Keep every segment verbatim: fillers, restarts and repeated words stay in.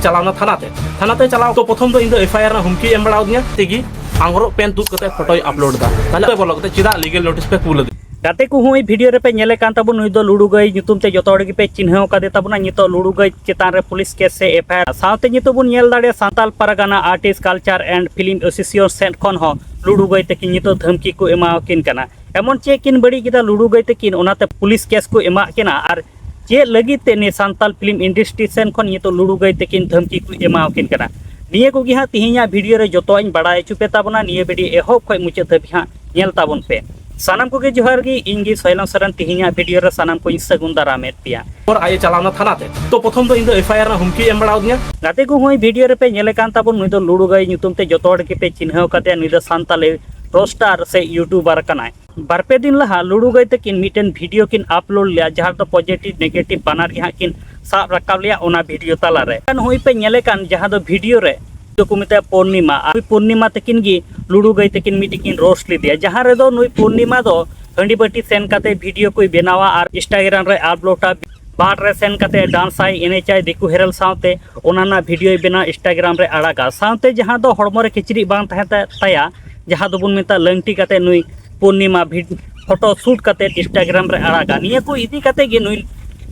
ᱪᱟᱞᱟᱣᱱᱟ ᱛᱷᱟᱱᱟ ᱛᱮ᱾ ᱛᱷᱟᱱᱟ ᱛᱮ ᱪᱟᱞᱟᱣ ᱛᱚ ᱯᱨᱚᱛᱷᱚᱢ ᱫᱚ ᱤᱧ ᱫᱚ ᱮᱯᱷ ᱟᱭ ᱟᱨ ᱨᱮᱱᱟᱜ ᱦᱩᱢᱠᱤ ᱮᱢ ᱵᱟᱲᱟᱣ ᱫᱤᱧᱟ ᱛᱮᱜᱮ ᱟᱝᱨᱚᱵ ᱯᱮᱱ ᱛᱩᱫ ᱠᱟᱛᱮ ᱯᱷᱳᱴᱳᱭ ᱟᱯᱞᱳᱰ ᱫᱟ᱾ ᱛᱟᱦᱞᱮ ᱵᱚᱞᱚ ᱠᱟᱛᱮ ᱪᱮᱫᱟᱜ ᱞᱤᱜᱮᱞ ᱱᱳᱴᱤᱥ ᱯᱮ ᱠᱩᱞ ᱟᱫᱮ? ᱜᱟᱛᱮ ᱠᱚ, ᱦᱚᱸᱜᱼᱚᱭ ᱵᱷᱤᱰᱤᱭᱳ ᱨᱮᱯᱮ ᱧᱮᱞᱮ ᱠᱟᱱ ᱛᱟᱵᱚᱱ, ᱱᱩᱭ ᱫᱚ ᱞᱩᱰᱩ ᱜᱟᱹᱭ ᱧᱩᱛᱩᱢ ᱛᱮ ᱡᱚᱛᱚ ᱦᱚᱲ ᱜᱮᱯᱮ ᱪᱤᱱᱦᱟᱹᱣ ᱠᱟᱫᱮ ᱛᱟᱵᱚᱱᱟ᱾ ᱱᱤᱛᱚᱜ ᱞᱩᱰᱩ ᱜᱟᱹᱭ ᱪᱮᱛᱟᱱ ᱨᱮ ᱯᱩᱞᱤᱥ ᱠᱮᱥ ᱥᱮ ᱮᱯᱷ ᱟᱭ ᱟᱨ, ᱥᱟᱶᱛᱮ ᱱᱤᱛᱚᱜ ᱵᱚᱱ ᱧᱮᱞ ᱫᱟᱲᱮᱭᱟᱜᱼᱟ Santal Pargana artist culture and film association ᱥᱮᱫ ᱠᱷᱚᱱ ᱦᱚᱸ ᱞᱩᱰᱩ ᱜᱟᱹᱭ ᱛᱟᱹᱠᱤᱱ ᱱᱤᱛᱚᱜ ᱫᱷᱟᱢᱠᱤ ᱠᱚ ᱮᱢᱟᱣᱟᱠᱤᱱ ᱠᱟᱱᱟ᱾ ᱮᱢᱚᱱ ᱪᱮᱫ ᱠᱤᱱ ᱵᱟᱹᱲᱤᱡ ᱠᱮᱫᱟ ᱞᱩᱰᱩ ᱜᱟᱹᱭ ᱛᱟᱹᱠᱤᱱ, ᱚᱱᱟᱛᱮ ᱯᱩᱞᱤᱥ ᱠᱮᱥ ᱠᱚ ᱮᱢᱟᱜ ᱠᱤᱱᱟ᱾ ᱟᱨ ᱪᱮᱫ ᱞᱟᱹᱜᱤᱫ ᱛᱮ ᱱᱤᱭᱟᱹ ᱥᱟᱱᱛᱟᱞ ᱯᱷᱤᱞᱢ ᱤᱱᱰᱟᱥᱴᱨᱤ ᱥᱮᱱ ᱠᱷᱚᱱ ᱱᱤᱛᱚᱜ ᱞᱩᱰᱩ ᱜᱟᱹᱭ ᱛᱟᱹᱠᱤᱱ ᱫᱷᱟᱢᱠᱤ ᱠᱚ ᱮᱢᱟᱣᱟᱠᱤᱱ ᱠᱟᱱᱟ? ᱱᱤᱭᱟᱹ ᱠᱚᱜᱮ ᱦᱟᱸᱜ ᱛᱮᱦᱮᱧᱟᱜ ᱵᱷᱤᱰᱤᱭᱳ ᱨᱮ ᱡᱚᱛᱚᱣᱟᱜ ᱤᱧ ᱵᱟᱲᱟᱭ ᱦᱚᱪᱚ ᱯᱮ ᱛᱟᱵᱚᱱᱟ᱾ ᱱᱤᱭᱟᱹ ᱵᱷᱤᱰᱤᱭᱳ ᱮᱦᱚᱵ ᱠᱷᱚᱱ ᱢᱩᱪᱟᱹᱫ ᱫᱷᱟᱹᱵᱤᱡ ᱦᱟᱸᱜ ᱧᱮᱞ ᱛᱟᱵᱚᱱ ᱯᱮ᱾ ᱥᱟᱱᱟᱢ ᱠᱚᱜᱮ ᱡᱚᱦᱟᱨ ᱜᱮ, ᱤᱧ ᱜᱮ ᱥᱚᱭᱞᱚᱢ ᱥᱚᱨᱮᱱ᱾ ᱛᱮᱦᱮᱧᱟᱜ ᱵᱷᱤᱰᱤᱭᱳ ᱨᱮ ᱥᱟᱱᱟᱢ ᱠᱚᱧ ᱥᱟᱹᱜᱩᱱ ᱫᱟᱨᱟᱢᱮᱫ ᱯᱮᱭᱟ᱾ ᱯᱚᱨ ᱟᱡ ᱮ ᱪᱟᱞᱟᱣᱱᱟ ᱛᱷᱟᱱᱟ ᱛᱮ᱾ ᱛᱚ ᱯᱨᱚᱛᱷᱚᱢ ᱫᱚ ᱤᱧ ᱫᱚ ᱮᱯᱷ ᱟᱭ ᱟᱨ ᱨᱮᱱᱟᱜ ᱦᱩᱢᱠᱤ ᱮᱢ ᱵᱟᱲᱟᱣ ᱫᱤᱧᱟ᱾ ᱜᱟᱛᱮ ᱠᱚ, ᱦᱚᱸᱜᱼᱚᱭ ᱵᱷᱤᱰᱤᱭᱳ ᱨᱮᱯᱮ ᱧᱮᱞᱮ ᱠᱟᱱ ᱛᱟᱵᱚᱱ, ᱱᱩᱭ ᱫᱚ ᱞᱩᱰᱩ ᱜᱟᱹᱭ ᱧᱩᱛᱩᱢ ᱛᱮ ᱡᱚᱛᱚ ᱦᱚᱲ ᱜᱮᱯᱮ ᱪᱤᱱᱦᱟᱹᱣ ᱠᱟᱫᱮᱭᱟ᱾ ᱱᱩᱭ ᱫᱚ ᱥᱟᱱᱛᱟᱞᱤ ᱨᱳᱥᱴᱟᱨ ᱥᱮ ᱭᱩᱴᱩᱵᱟᱨ ᱠᱟᱱᱟᱭ᱾ ᱵᱟᱨ ᱯᱮ ᱫᱤᱱ ᱞᱟᱦᱟ ᱞᱩᱰᱩ ᱜᱟᱹᱭ ᱛᱟᱹᱠᱤᱱ ᱢᱤᱫᱴᱮᱱ ᱵᱷᱤᱰᱤᱭᱳ ᱠᱤᱱ ᱟᱯᱞᱳᱰ ᱞᱮᱫᱼᱟ, ᱡᱟᱦᱟᱸ ᱨᱮᱫᱚ ᱯᱚᱡᱤᱴᱤᱵᱷ ᱱᱮᱜᱮᱴᱤᱵᱷ ᱵᱟᱱᱟᱨ ᱜᱮ ᱦᱟᱸᱜ ᱠᱤᱱ ᱥᱟᱵ ᱨᱟᱠᱟᱵ ᱞᱮᱫᱼᱟ ᱚᱱᱟ ᱵᱷᱤᱰᱤᱭᱳ ᱛᱟᱞᱟᱨᱮ᱾ ᱱᱚᱜᱼᱚᱭ ᱯᱮ ᱧᱮᱞᱮ ᱠᱟᱱ ᱡᱟᱦᱟᱸ ᱫᱚ ᱵᱷᱤᱰᱤᱭᱳ ᱨᱮ ᱫᱚ ᱠᱚ ᱢᱮᱛᱟᱭᱟ ᱯᱩᱨᱱᱤᱢᱟ᱾ ᱟᱨ ᱯᱩᱨᱱᱤᱢᱟ ᱛᱟᱹᱠᱤᱱ ᱜᱮ ᱞᱩᱰᱩ ᱜᱟᱹᱭ ᱛᱟᱹᱠᱤᱱ ᱢᱤᱫᱴᱤᱡ ᱠᱤᱱ ᱨᱳᱥᱴ ᱞᱮᱫᱮᱭᱟ, ᱡᱟᱦᱟᱸ ᱨᱮᱫᱚ ᱱᱩᱭ ᱯᱩᱨᱱᱤᱢᱟ ᱫᱚ ᱦᱟᱺᱰᱤ ᱵᱟᱹᱴᱤ ᱥᱮᱱ ᱠᱟᱛᱮ ᱵᱷᱤᱰᱤᱭᱳ ᱠᱚᱭ ᱵᱮᱱᱟᱣᱟ ᱟᱨ ᱤᱱᱥᱴᱟᱜᱨᱟᱢ ᱨᱮ ᱟᱯᱞᱳᱰᱟ᱾ ᱵᱟᱨ ᱨᱮ ᱥᱮᱱ ᱠᱟᱛᱮ ᱰᱟᱱᱥ ᱟᱭ, ᱮᱱᱮᱡᱟᱭ ᱫᱤᱠᱩ ᱦᱮᱨᱮᱞ ᱥᱟᱶᱛᱮ, ᱚᱱᱟ ᱨᱮᱱᱟᱜ ᱵᱷᱤᱰᱤᱭᱳᱭ ᱵᱮᱱᱟᱣᱟ, ᱤᱱᱥᱴᱟᱜᱨᱟᱢ ᱨᱮ ᱟᱲᱟᱜᱟ᱾ ᱥᱟᱶᱛᱮ ᱡᱟᱦᱟᱸ ᱫᱚ ᱦᱚᱲᱢᱚ ᱨᱮ ᱠᱤᱪᱨᱤᱡ ᱵᱟᱝ ᱛᱟᱦᱮᱸ ᱛᱟ-, ᱛᱟᱭᱟ, ᱡᱟᱦᱟᱸ ᱫᱚᱵᱚᱱ ᱢᱮᱛᱟᱜ ᱞᱟᱹᱝᱴᱤ ᱠᱟᱛᱮ ᱱᱩᱭ ᱯᱩᱨᱱᱤᱢᱟ ᱵᱷᱤᱰ-, ᱯᱷᱳᱴᱳ ᱥᱩᱴ ᱠᱟᱛᱮ ᱤᱱᱥᱴᱟᱜᱨᱟᱢ ᱨᱮ ᱟᱲᱟᱜᱟ᱾ ᱱᱤᱭᱟᱹ ᱠᱚ ᱤᱫᱤ ᱠᱟᱛᱮ ᱜᱮ ᱱᱩᱭ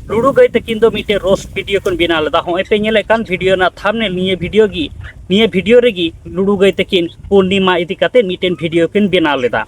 ᱞᱩᱰᱩ ᱜᱟᱹᱭ ᱛᱟᱹᱠᱤᱱ ᱫᱚ ᱢᱤᱫᱴᱮᱱ ᱨᱳᱥᱴ ᱵᱷᱤᱰᱤᱭᱳ ᱠᱤᱱ ᱵᱮᱱᱟᱣ ᱞᱮᱫᱟ᱾ ᱦᱚᱸᱜᱼᱚᱭ ᱯᱮ ᱧᱮᱞᱮᱫ ᱠᱟᱱ ᱵᱷᱤᱰᱤᱭᱳ ᱨᱮᱱᱟᱜ ᱛᱷᱟᱢᱵᱱᱮᱞ, ᱱᱤᱭᱟᱹ ᱵᱷᱤᱰᱤᱭᱳ ᱜᱮ, ᱱᱤᱭᱟᱹ ᱵᱷᱤᱰᱤᱭᱳ ᱨᱮᱜᱮ ᱞᱩᱰᱩ ᱜᱟᱹᱭ ᱛᱟᱹᱠᱤᱱ ᱯᱩᱨᱱᱤᱢᱟ ᱤᱫᱤ ᱠᱟᱛᱮ ᱢᱤᱫᱴᱮᱱ ᱵᱷᱤᱰᱤᱭᱳ ᱠᱤᱱ ᱵᱮᱱᱟᱣ ᱞᱮᱫᱟ᱾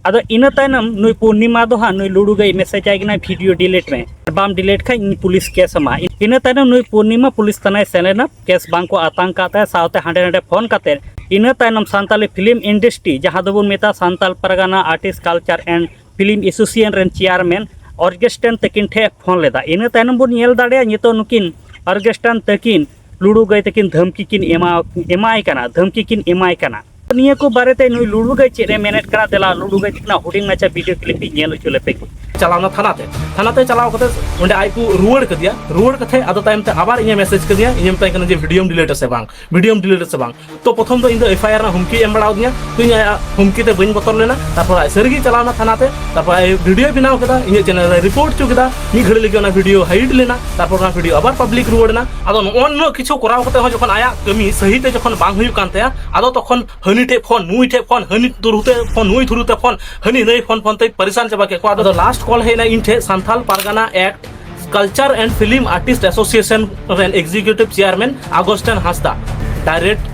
ᱟᱫᱚ ᱤᱱᱟᱹ ᱛᱟᱭᱱᱚᱢ ᱱᱩᱭ ᱯᱩᱨᱱᱤᱢᱟ ᱫᱚ ᱦᱟᱸᱜ ᱱᱩᱭ ᱞᱩᱰᱩ ᱜᱟᱹᱭ ᱢᱮᱥᱮᱡᱽ ᱟᱭ ᱠᱟᱱᱟᱭ, "ᱵᱷᱤᱰᱤᱭᱳ ᱰᱤᱞᱤᱴ ᱢᱮ, ᱵᱟᱢ ᱰᱤᱞᱤᱴ ᱠᱷᱟᱡ ᱤᱧ ᱯᱩᱞᱤᱥ ᱠᱮᱥ ᱟᱢᱟ᱾" ᱤᱱᱟᱹ ᱛᱟᱭᱱᱚᱢ ᱱᱩᱭ ᱯᱩᱨᱱᱤᱢᱟ ᱯᱩᱞᱤᱥ ᱛᱷᱟᱱᱟᱭ ᱥᱮᱱ ᱞᱮᱱᱟ, ᱠᱮᱥ ᱵᱟᱝ ᱠᱚ ᱟᱛᱟᱝ ᱠᱟᱜ ᱛᱟᱭᱟ᱾ ᱥᱟᱶᱛᱮ ᱦᱟᱸᱰᱮ ᱱᱟᱸᱰᱮ ᱯᱷᱳᱱ ᱠᱟᱛᱮ ᱤᱱᱟᱹ ᱛᱟᱭᱱᱚᱢ ᱥᱟᱱᱛᱟᱞᱤ ᱯᱷᱤᱞᱢ ᱤᱱᱰᱟᱥᱴᱨᱤ, ᱡᱟᱦᱟᱸ ᱫᱚᱵᱚᱱ ᱢᱮᱛᱟᱜ Santal Pargana artist culture and film association ᱨᱮᱱ ᱪᱮᱭᱟᱨᱢᱮᱱ ᱚᱨᱜᱮᱥᱴᱟᱱ ᱛᱟᱹᱠᱤᱱ ᱴᱷᱮᱱ ᱯᱷᱳᱱ ᱞᱮᱫᱟ᱾ ᱤᱱᱟᱹ ᱛᱟᱭᱱᱚᱢ ᱵᱚᱱ ᱧᱮᱞ ᱫᱟᱲᱮᱭᱟᱜᱼᱟ ᱱᱤᱛᱚᱜ ᱱᱩᱠᱤᱱ ᱚᱨᱜᱮᱥᱴᱟᱱ ᱛᱟᱹᱠᱤᱱ ᱞᱩᱰᱩ ᱜᱟᱹᱭ ᱛᱟᱹᱠᱤᱱ ᱫᱷᱟᱢᱠᱤ ᱠᱤᱱ ᱮᱢᱟ, ᱮᱢᱟᱭ ᱠᱟᱱᱟ, ᱫᱷᱟᱢᱠᱤ ᱠᱤᱱ ᱮᱢᱟᱭ ᱠᱟᱱᱟ᱾ ᱱᱤᱭᱟᱹ ᱠᱚ ᱵᱟᱨᱮᱛᱮ ᱱᱩᱭ ᱞᱩᱰᱩ ᱜᱟᱹᱭ ᱪᱮᱫ ᱮ ᱢᱮᱱᱮᱫ ᱠᱟᱱᱟ, ᱫᱮᱞᱟ ᱞᱩᱰᱩ ᱜᱟᱹᱭ ᱛᱤᱠᱤᱱᱟᱜ ᱦᱩᱰᱤᱧ ᱢᱟᱪᱷᱟ ᱵᱷᱤᱰᱤᱭᱳ ᱠᱞᱤᱯ ᱤᱧ ᱧᱮᱞ ᱦᱚᱪᱚ ᱞᱮᱯᱮ ᱜᱮ᱾ ᱪᱟᱞᱟᱣᱱᱟ ᱛᱷᱟᱱᱟ ᱛᱮ᱾ ᱛᱷᱟᱱᱟ ᱛᱮ ᱪᱟᱞᱟᱣ ᱠᱟᱛᱮ ᱚᱸᱰᱮ ᱟᱡ ᱠᱚ ᱨᱩᱣᱟᱹᱲ ᱠᱟᱫᱮᱭᱟ᱾ ᱨᱩᱣᱟᱹᱲ ᱠᱟᱛᱮ ᱟᱫᱚ ᱛᱟᱭᱚᱢ ᱛᱮ ᱟᱵᱟᱨ ᱤᱧᱮ ᱢᱮᱥᱮᱡᱽ ᱠᱟᱫᱤᱧᱟ, ᱤᱧᱮ ᱢᱮᱛᱟᱧ ᱠᱟᱱᱟ ᱡᱮ, "ᱵᱷᱤᱰᱤᱭᱳᱢ ᱰᱤᱞᱤᱴ ᱟᱥᱮ ᱵᱟᱝ, ᱵᱷᱤᱰᱤᱭᱳᱢ ᱰᱤᱞᱤᱴ ᱟᱥᱮ ᱵᱟᱝ?" ᱛᱚ ᱯᱨᱚᱛᱷᱚᱢ ᱫᱚ ᱤᱧ ᱫᱚ ᱮᱯᱷ ᱟᱭ ᱟᱨ ᱨᱮᱱᱟᱜ ᱦᱩᱢᱠᱤ ᱮᱢ ᱵᱟᱲᱟ ᱟᱹᱫᱤᱧᱟ᱾ ᱛᱚ ᱤᱧ ᱟᱭᱟᱜ ᱦᱩᱢᱠᱤ ᱛᱮ ᱵᱟᱹᱧ ᱵᱚᱛᱚᱨ ᱞᱮᱱᱟ᱾ ᱛᱟᱨᱯᱚᱨ ᱟᱡ ᱥᱟᱹᱨᱤᱜᱮ ᱪᱟᱞᱟᱣᱱᱟ ᱛᱷᱟᱱᱟ ᱛᱮ, ᱛᱟᱨᱯᱚᱨ ᱟᱡ ᱵᱷᱤᱰᱤᱭᱳ ᱵᱮᱱᱟᱣ ᱠᱮᱫᱟ, ᱤᱧᱟᱹᱜ ᱪᱮᱱᱮᱞ ᱨᱮ ᱨᱤᱯᱳᱨᱴ ᱦᱚᱪᱚ ᱠᱮᱫᱟ᱾ ᱢᱤᱫ ᱜᱷᱟᱹᱲᱤ ᱞᱟᱹᱜᱤᱫ ᱚᱱᱟ ᱵᱷᱤᱰᱤᱭᱳ ᱦᱟᱭᱤᱰ ᱞᱮᱱᱟ, ᱛᱟᱨᱯᱚᱨ ᱚᱱᱟ ᱵᱷᱤᱰᱤᱭᱳ ᱟᱵᱟᱨ ᱯᱟᱵᱽᱞᱤᱠ ᱨᱩᱣᱟᱹᱲ ᱮᱱᱟ᱾ ᱟᱫᱚ ᱱᱚᱜᱼᱚ ᱱᱩᱱᱟᱹᱜ ᱠᱤᱪᱷᱩ ᱠᱚᱨᱟᱣ ᱠᱟᱛᱮ ᱦᱚᱸ ᱡᱚᱠᱷᱚᱱ ᱟᱭᱟᱜ ᱠᱟᱹᱢᱤ ᱥᱟᱹᱦᱤ ᱛᱮ ᱡᱚᱠᱷᱚᱱ ᱵᱟᱝ ᱦᱩᱭᱩᱜ ᱠᱟᱱ ᱛᱟᱭᱟ, ᱟᱫᱚ ᱛᱚᱠᱷᱚᱱ ᱦᱟᱹᱱᱤ ᱴᱷᱮᱡ ᱯᱷᱳᱱ, ᱱᱩᱭ ᱴᱷᱮᱡ ᱯᱷᱳᱱ, ᱦᱟᱹᱱᱤ ᱛᱩᱨᱩ ᱛᱮ ᱯᱷᱳᱱ, ᱱᱩᱭ ᱛᱩᱨᱩ ᱛᱮ ᱯᱷᱳᱱ, ᱦᱟᱹᱱᱤ ᱱᱟᱹᱭ ᱯᱷᱳᱱ ᱯᱷᱳᱱ ᱛᱮ ᱯᱟᱨᱤᱥᱟᱱ ᱪᱟᱵᱟ ᱠᱮᱫ ᱠᱚᱣᱟ᱾ ᱟᱫᱚ ᱞᱟᱥᱴ ᱠᱚᱞ ᱦᱮᱡ ᱮᱱᱟ ᱤᱧ ᱴᱷᱮᱡ, Santal Pargana act culture and film artist association ᱨᱮᱱ executive chairman Augustine Hansda, direct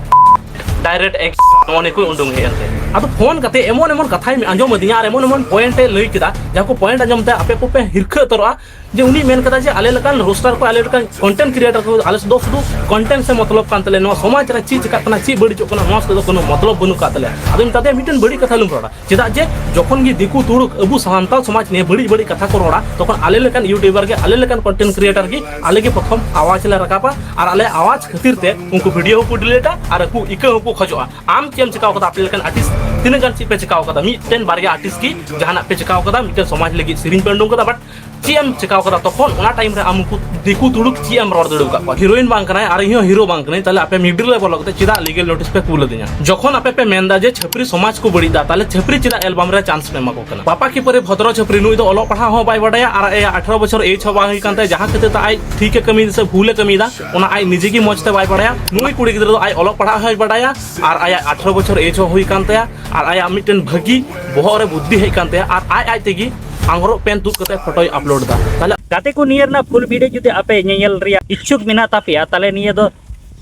direct ᱮᱠᱥ ᱱᱚᱜᱼᱚ ᱱᱤᱭᱟᱹ ᱠᱚᱭ ᱩᱰᱩᱝ ᱦᱮᱡ ᱮᱱᱛᱮ᱾ ᱟᱫᱚ ᱯᱷᱳᱱ ᱠᱟᱛᱮ ᱮᱢᱚᱱ ᱮᱢᱚᱱ ᱠᱟᱛᱷᱟᱭ ᱟᱸᱡᱚᱢ ᱟᱹᱫᱤᱧᱟ ᱟᱨ ᱮᱢᱚᱱ ᱮᱢᱚᱱ ᱯᱚᱭᱮᱱᱴ ᱮ ᱞᱟᱹᱭ ᱠᱮᱫᱟ, ᱡᱟᱦᱟᱸ ᱠᱚ ᱯᱚᱭᱮᱱᱴ ᱟᱸᱡᱚᱢ ᱛᱮ ᱟᱯᱮ ᱠᱚᱯᱮ ᱦᱤᱨᱠᱷᱟᱹ ᱩᱛᱟᱹᱨᱚᱜᱼᱟ᱾ ᱡᱮ ᱩᱱᱤ ᱢᱮᱱ ᱠᱟᱫᱟ ᱡᱮ ᱟᱞᱮ ᱞᱮᱠᱟᱱ ᱨᱳᱥᱴᱟᱨ ᱠᱚ, ᱟᱞᱮ ᱞᱮᱠᱟᱱ ᱠᱚᱱᱴᱮᱱᱴ ᱠᱨᱤᱭᱮᱴᱟᱨ ᱠᱚ, ᱟᱞᱮ ᱥᱮᱫ ᱫᱚ ᱥᱩᱫᱷᱩ ᱠᱚᱱᱴᱮᱱᱴ ᱥᱮ ᱢᱚᱛᱞᱚᱵ ᱠᱟᱱ ᱛᱟᱞᱮᱭᱟ, ᱱᱚᱣᱟ ᱥᱚᱢᱟᱡᱽ ᱨᱮ ᱪᱮᱫ ᱪᱤᱠᱟᱜ ᱠᱟᱱᱟ, ᱪᱮᱫ ᱵᱟᱹᱲᱤᱡᱚᱜ ᱠᱟᱱᱟ, ᱱᱚᱣᱟ ᱥᱟᱛᱮ ᱫᱚ ᱠᱳᱱᱳ ᱢᱚᱛᱞᱚᱵ ᱵᱟᱹᱱᱩᱜ ᱠᱟᱜ ᱛᱟᱞᱮᱭᱟ᱾ ᱟᱫᱚᱧ ᱢᱮᱛᱟ ᱫᱮᱭᱟ ᱢᱤᱫᱴᱮᱱ ᱵᱟᱹᱲᱤᱡ ᱠᱟᱛᱷᱟ ᱟᱞᱚᱢ ᱨᱚᱲᱟ, ᱪᱮᱫᱟᱜ ᱡᱮ ᱡᱚᱠᱷᱚᱱ ᱜᱮ ᱫᱤᱠᱩ ᱛᱩᱲᱩᱠ ᱟᱵᱚ ᱥᱟᱱᱛᱟᱲ ᱥᱚᱢᱟᱡᱽ ᱱᱤᱭᱮ ᱵᱟᱹᱲᱤᱡ ᱵᱟᱹᱲᱤᱡ ᱠᱟᱛᱷᱟ ᱠᱚ ᱨᱚᱲᱟ, ᱛᱚᱠᱷᱚᱱ ᱟᱞᱮ ᱞᱮᱠᱟᱱ ᱤᱭᱩᱴᱩᱵᱟᱨ ᱜᱮ, ᱟᱞᱮ ᱞᱮᱠᱟᱱ ᱠᱚᱱᱴᱮᱱᱴ ᱠᱨᱤᱭᱮᱴᱟᱨ ᱜᱮ, ᱟᱞᱮ ᱜᱮ ᱯᱨᱚᱛᱷᱚᱢ ᱟᱣᱟᱡᱽ ᱞᱮ ᱨᱟᱠᱟᱵᱟ᱾ ᱟᱨ ᱟᱞᱮ ᱟᱣᱟᱡᱽ ᱠᱷᱟᱹᱛᱤᱨ ᱛᱮ ᱩᱱᱠᱩ ᱵᱷᱤᱰᱤᱭᱳ ᱦᱚᱸᱠᱚ ᱰᱤᱞᱤᱴᱟ ᱟᱨ ᱟᱠᱚ ᱤᱠᱟᱹ ᱦᱚᱸᱠᱚ ᱠᱷᱚᱡᱚᱜᱼᱟ᱾ ᱟᱢ ᱪᱮᱫ ᱮᱢ ᱪᱤᱠᱟᱹᱣ ᱠᱟᱫᱟ? ᱟᱯᱮ ᱞᱮᱠᱟᱱ ᱟᱨᱴᱤᱥᱴ ᱛᱤᱱᱟᱹᱜ ᱜᱟᱱ ᱪᱮᱫ ᱯᱮ ᱪᱤᱠᱟᱹᱣ ᱠᱟᱫᱟ? ᱢᱤᱫᱴᱮᱱ ᱵᱟᱨᱭᱟ ᱟᱨᱴᱤᱥᱴ ᱜᱮ ᱡᱟᱦᱟᱱᱟᱜ ᱯᱮ ᱪᱤᱠᱟᱹᱣ ᱠᱟᱫᱟ ᱢᱤᱫᱴᱮᱱ ᱥᱚᱢᱟᱡᱽ ᱞᱟᱹᱜᱤᱫ ᱥᱮᱨᱮᱧ ᱯᱮ ᱩᱰᱩᱝ ᱠᱟᱫᱟ, but ᱪᱮᱫ ᱮᱢ ᱪᱤᱠᱟᱹᱣ ᱠᱟᱫᱟ? ᱛᱚᱠᱷᱚᱱ ᱚᱱᱟ ᱴᱟᱭᱤᱢ ᱨᱮ ᱟᱢ ᱩᱱᱠᱩ ᱫᱤᱠᱩ ᱛᱩᱲᱩᱠ ᱪᱮᱫ ᱮᱢ ᱨᱚᱲ ᱫᱟᱲᱮ ᱟᱠᱟᱫ ᱠᱚᱣᱟ? ᱦᱤᱨᱳᱭᱤᱱ ᱵᱟᱝ ᱠᱟᱱᱟᱭ ᱟᱨ ᱤᱧ ᱦᱚᱸ ᱦᱤᱨᱳ ᱵᱟᱝ ᱠᱟᱹᱱᱟᱹᱧ, ᱛᱟᱦᱞᱮ ᱟᱯᱮ ᱢᱤᱰᱤᱞ ᱨᱮ ᱵᱚᱞᱚ ᱠᱟᱛᱮ ᱪᱮᱫᱟᱜ ᱞᱤᱜᱮᱞ ᱱᱳᱴᱤᱥ ᱯᱮ ᱠᱩᱞ ᱟᱹᱫᱤᱧᱟ? ᱡᱚᱠᱷᱚᱱ ᱟᱯᱮ ᱯᱮ ᱢᱮᱱᱫᱟ ᱡᱮ ᱪᱷᱟᱹᱯᱨᱤ ᱥᱚᱢᱟᱡᱽ ᱠᱚ ᱵᱟᱹᱲᱤᱡ ᱫᱟ, ᱛᱟᱦᱞᱮ ᱪᱷᱟᱹᱯᱨᱤ ᱪᱮᱫᱟᱜ ᱮᱞᱵᱟᱢ ᱨᱮ ᱪᱟᱱᱥ ᱯᱮ ᱮᱢᱟ ᱠᱚ ᱠᱟᱱᱟ? ᱯᱟᱯᱟ ᱠᱤ ᱯᱟᱨᱮ ᱵᱷᱚᱫᱨᱚ ᱪᱷᱟᱹᱯᱨᱤ, ᱱᱩᱭ ᱫᱚ ᱚᱞᱚᱜ ᱯᱟᱲᱦᱟᱜ ᱦᱚᱸ ᱵᱟᱭ ᱵᱟᱰᱟᱭᱟ ᱟᱨ ᱟᱭᱟᱜ ᱟᱴᱷᱨᱚ ᱵᱚᱪᱷᱚᱨ ᱮᱡᱽ ᱦᱚᱸ ᱵᱟᱝ ᱦᱩᱭ ᱠᱟᱱ ᱛᱟᱭᱟ, ᱡᱟᱦᱟᱸ ᱠᱷᱟᱹᱛᱤᱨ ᱛᱮ ᱟᱡ ᱴᱷᱤᱠ ᱮ ᱠᱟᱹᱢᱤᱭᱮᱫᱟ ᱥᱮ ᱵᱷᱩᱞ ᱮ ᱠᱟᱹᱢᱤᱭᱮᱫᱟ, ᱚᱱᱟ ᱟᱡ ᱱᱤᱡᱮ ᱜᱮ ᱢᱚᱡᱽ ᱛᱮ ᱵᱟᱭ ᱵᱟᱲᱟᱭᱟ᱾ ᱱᱩᱭ ᱠᱩᱲᱤ ᱜᱤᱫᱽᱨᱟᱹ ᱫᱚ ᱟᱡ ᱚᱞᱚᱜ ᱯᱟᱲᱦᱟᱜ ᱦᱚᱸᱭ ᱵᱟᱲᱟᱭᱟ ᱟᱨ ᱟᱭᱟᱜ ᱟᱴᱷᱨᱚ ᱵᱚᱪᱷᱚᱨ ᱮᱡᱽ ᱦᱚᱸ ᱦᱩᱭ ᱠᱟᱱ ᱛᱟᱭᱟ ᱟᱨ ᱟᱭᱟᱜ ᱢᱤᱫᱴᱮᱱ ᱵᱷᱟᱹᱜᱤ ᱵᱚᱦᱚᱜ ᱨᱮ ᱵᱩᱫᱽᱫᱷᱤ ᱦᱮᱡ ᱠᱟᱱ ᱛᱟᱭᱟ ᱟᱨ ᱟᱡ ᱟᱡ ᱛᱮᱜᱮ ᱟᱝᱨᱚᱵ ᱯᱮᱱ ᱛᱩᱫ ᱠᱟᱛᱮ ᱯᱷᱳᱴᱳᱭ ᱟᱯᱞᱳᱰ ᱮᱫᱟ᱾ ᱛᱟᱦᱞᱮ ᱜᱟᱛᱮ ᱠᱚ, ᱱᱤᱭᱟᱹ ᱨᱮᱱᱟᱜ ᱯᱷᱩᱞ ᱵᱷᱤᱰᱤᱭᱳ ᱡᱩᱫᱤ ᱟᱯᱮ ᱧᱮᱧᱮᱞ ᱨᱮᱭᱟᱜ ᱤᱪᱪᱷᱩᱠ ᱢᱮᱱᱟᱜ ᱛᱟᱯᱮᱭᱟ, ᱛᱟᱦᱞᱮ ᱱᱤᱭᱟᱹ ᱫᱚ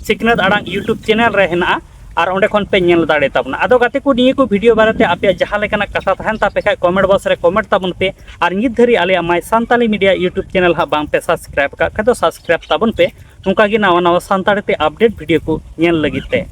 ᱥᱤᱠᱷᱱᱟᱹᱛ ᱟᱲᱟᱝ YouTube ᱪᱮᱱᱮᱞ ᱨᱮ ᱦᱮᱱᱟᱜᱼᱟ ᱟᱨ ᱚᱸᱰᱮ ᱠᱷᱚᱱ ᱯᱮ ᱧᱮᱞ ᱫᱟᱲᱮ ᱛᱟᱵᱚᱱᱟ᱾ ᱟᱫᱚ ᱜᱟᱛᱮ ᱠᱚ, ᱱᱤᱭᱟᱹ ᱠᱚ ᱵᱷᱤᱰᱤᱭᱳ ᱵᱟᱨᱮᱛᱮ ᱟᱯᱮᱭᱟᱜ ᱡᱟᱦᱟᱸ ᱞᱮᱠᱟᱱᱟᱜ ᱠᱟᱛᱷᱟ ᱛᱟᱦᱮᱱ ᱛᱟᱯᱮ ᱠᱷᱟᱡ ᱠᱚᱢᱮᱱᱴ ᱵᱚᱠᱥ ᱨᱮ ᱠᱚᱢᱮᱱᱴ ᱛᱟᱵᱚᱱ ᱯᱮ᱾ ᱟᱨ ᱱᱤᱛ ᱫᱷᱟᱹᱨᱤᱡ ᱟᱞᱮᱭᱟᱜ My Santali Media YouTube channel ᱦᱟᱸᱜ ᱵᱟᱝ ᱯᱮ ᱥᱟᱵᱥᱠᱨᱟᱭᱤᱵ ᱟᱠᱟᱫ ᱠᱷᱟᱡ ᱫᱚ ᱥᱟᱵᱥᱠᱨᱟᱭᱤᱵ ᱛᱟᱵᱚᱱ ᱯᱮ, ᱱᱚᱝᱠᱟ ᱜᱮ ᱱᱟᱣᱟ ᱱᱟᱣᱟ ᱥᱟᱱᱛᱟᱲᱤ ᱛᱮ ᱟᱯᱰᱮᱴ ᱵᱷᱤᱰᱤᱭᱳ ᱠᱚ ᱧᱮᱞ ᱞᱟᱹᱜᱤᱫ ᱛᱮ᱾